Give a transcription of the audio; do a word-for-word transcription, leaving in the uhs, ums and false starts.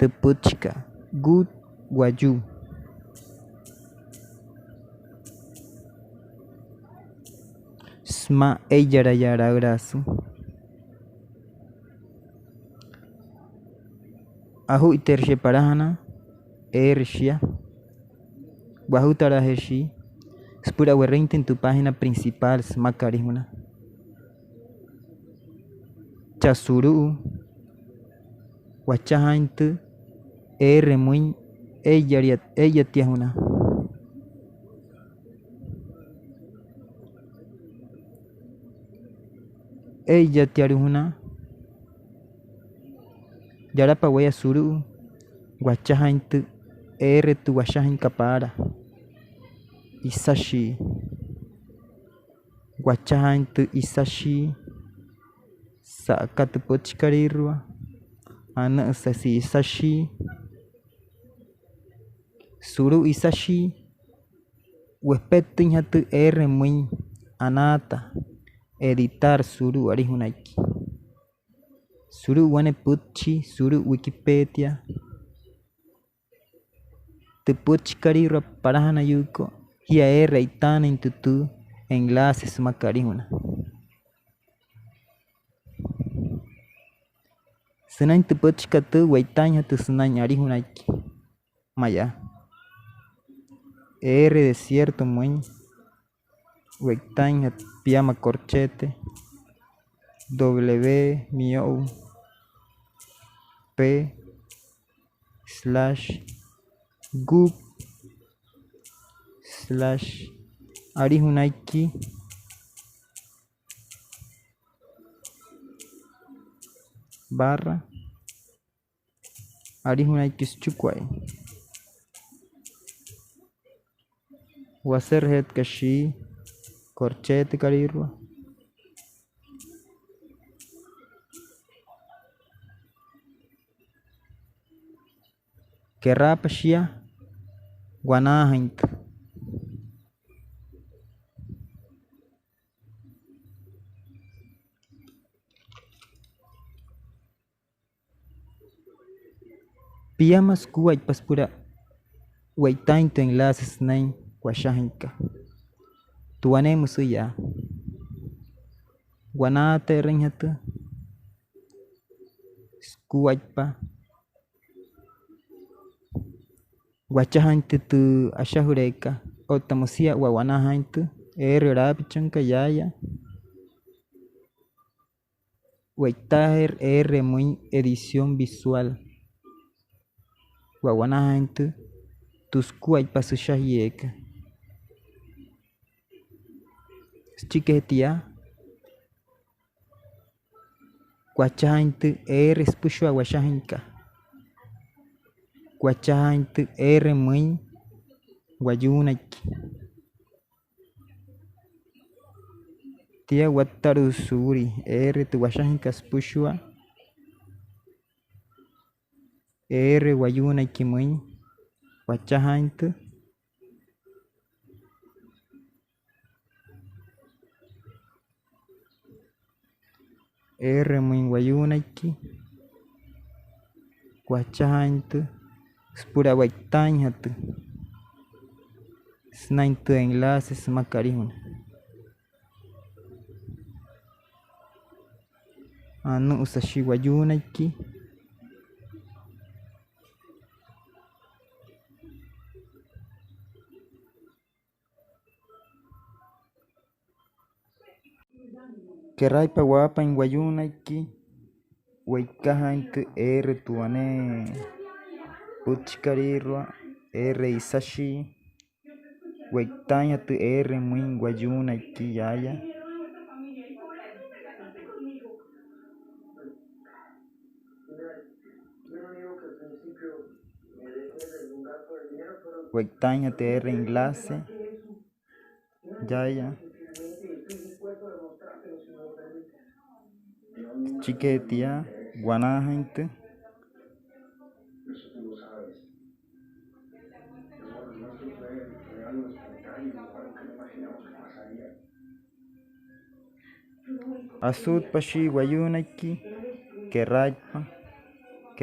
tü pütchikat, good wayuu. Sümaa e'iyarayaa laülaasü. Aju'iteerü shia palajana, eere shia. Wajutalaajee shia süpüla we'rüinjatüin tü página principal sümaka alijuna. Chaa sulu'u, wachajaain tü eere müin e'iyatiajuna. E'iyatialu'ujuna, yalapa waya sulu'u, wachajaain tü eere tü washajüinkat paala. Isashii. Wachajaain tü isashii sa'aka tü pütchikalüirua. Anü'üsa isashii. Sulu'u isashii, wepettüinjatü eere müin, anaata, editar sulu'u alijunaiki. Sulu'u wane pütchi, sulu'u Wikipedia. Tü pütchikalüirua palajana yuukot, jia eere e'itaanüin tü, tü enlace sümaka alijuna. Sünain tü pütchikat tüü, we'itaainjatü sünain alijunaiki. Mayaa. Eere desierto müin. We'itaainjatü piama corchete. W miyo'u P slash gub slash alijunaiki barra alijunaiki süchikua. Waserjetka shia corchetekalüirua. Keraapa shia, wanaajüin tü. Piama sukuaippa süpüla we'itaain tü enlace sünain washajüinka. Tü wane müsü yaa. Wanaate'erüinjatü sukuaippa wachajaain tü, tü ashajüleekat. Otta müsia wa'wanaajaain tü eere laapichanka yaaya. We'itaajeerü eere müin edición visual. Wa'wanaajaain tü, tü sukuaippa süshajieka. Süchikijee tia, wachajaain tü eere süpüshua washajüinka. Wachajaain tü eere müin wayuunaiki. Tia wattalu'u suulia eere tü washajüinka süpüshua. Eere wayuunaiki müin wachajaain tü. Eere müin wayuunaiki wachajaain tü süpüla we'itaainjatü sünain tü enlace sümaka alijuna. Anuu sashi wayuunaiki. Keraipa waapain wayuunaiki, we'ikajaain tü eere tü wane pütchikalüirua, eere isashi, we'itaainjatü eere müin wayuunaiki yaaya. We'itaainjatü eere enlace yaaya. Süchikijee tia, wanaajüin tü. Asuutpashi wayuunaiki, keraipa.